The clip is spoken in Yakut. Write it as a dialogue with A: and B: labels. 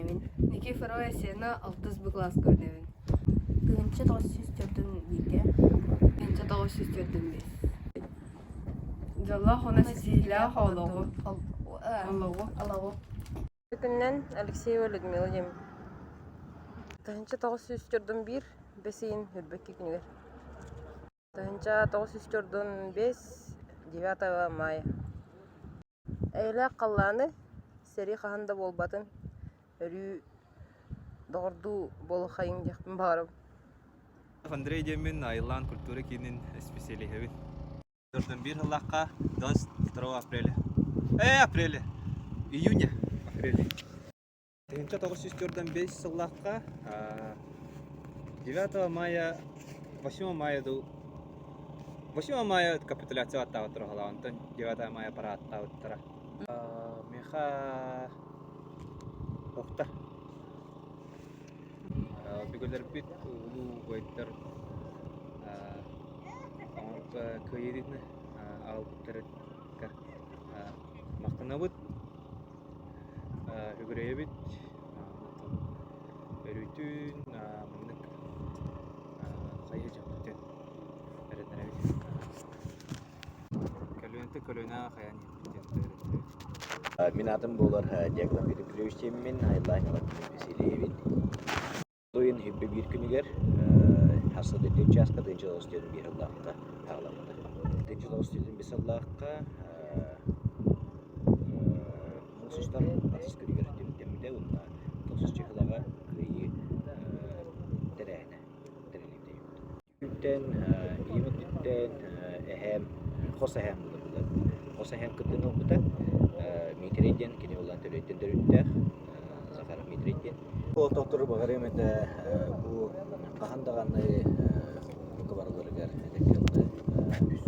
A: үөрэнэбин.
B: Никифорова Есена алтыс Б кылааска үөрэнэбин.
A: 1941-гэ
B: 1945. Дьоллоох уонна ситиһиилээх олоҕу. Олоҕу.
A: Олоҕу.
C: Күнүнэн Алексеева Людмила диэн 1941 бэс ыйын үрбэкки күнүгэр 1945 9 мая Эйэлээх халлааны, сэрии хаһан да буолбатын, өрүү доҕордуу буолуоххайыҥ диэхпин баҕарабын.
D: Андрей диэммин Айыллаан культура киинин исписэлииһэбин. Төрдөн биир сыллаахха 22 апреля. Э, апреля. Июня. Апреля. 1945 сыллаахха 9 мая 8 мая дуу 8 мая капитуляция аттаабыттара хаалаҕа онтон 9 мая парааттаабыттара. Миэхэ охта. Өбүгэлэрбит улуу убайдар кыайыытын аҕалбыттарыгар махтанабыт. Үгүрэйэбит өрүүтүн маннык хайыы дьоммутун эрэннэрэбит. Көлүөнтэн көлүөнэҕэ хайаан иһиппит диэн эрэннэрэбит.
E: Мин аатым буолар Диагнов Петрович диэммин, Айлаан Васильевич. Ыйын хибби биир күнүгэр хасса да чааска тыынча тоҕус биир сыллаахха хаалламмыта. Тыынча тоҕус биир сыллаахха муус устар ахсыс күнүгэр түмүктэммитэ уонна тохсус чыһылаҕа кыайыы тэрээһинэ тэриллибитэ. Үттэн, ийэм өттүттэн эһээм, хос эһээм буларбыта. Хос эһээм кыттыыны ылбыта. Дмитрий диэн кини улаан төрүттэн төрүттээх Захаров Дмитрий диэн. Олохтоохтору баҕарыам этэ бу хаһан даҕаны бука барыларыгар эдэр кыаллы үс.